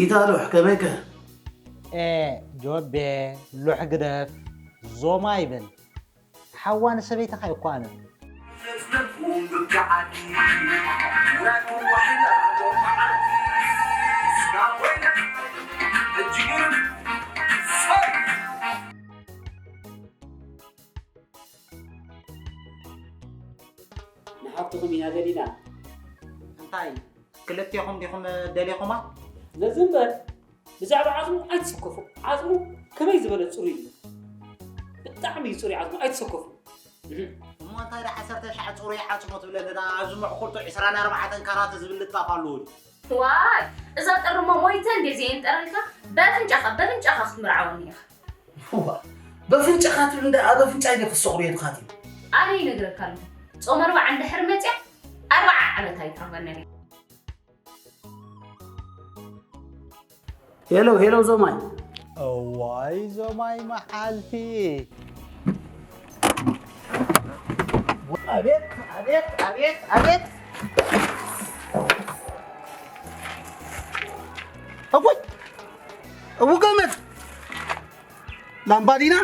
ኢታሎሕ ከመይከ? ኤ ጆቤ ሉሕ ግደፍ ዞማ ይበል ሓዋ ንሰበይትኻ ይኳነ ንሓፍትኹም ኢና ደሊና። እንታይ ክልቴኹም ዲኹም ደሊኹማ? ነዚ እምበር ብዛዕባ ዓጽሙ ኣይትሰከፉ። ዓጽሙ ከመይ ዝበለ ጽሩይ እዩ። ብጣዕሚ እዩ ጽሩይ ዓጽሙ ኣይትሰከፉ። እህ። እሞ እንታይ ዳ ዓሰርተ ሻዕ ጽሩይ ዓጽሙ ትብለኒ ዳ ኣብዚ ምዕኩርቱ ዕስራን ኣርባዕተን ካራት ዝብል ልጣፍ ኣለዎ ድዩ? ዋይ እዛ ጥርሞ ሞይተ እንዴ ዘየንጠረልካ በፍንጫኻ በፍንጫኻ ክትምርዓወኒ ኢኻ። ዋ በፍንጫኻ ትብል እንዳ ኣብ ኣፍንጫይ ዶ ክሰቑር የድኻት እዩ። ኣነ ይነግረካ ኣለኹ ጾም ኣርባዓ እንድሕር መጽያ ኣርባዓ ዓመት ኣይትረኽበንን እያ። ሄሎ ሄሎ ዞማይ እዋይ ዞማይ መዓልቲ ኣቤት ኣቤት ኣቤት ኣቤት እወይ እው ገመድ ላምባዲና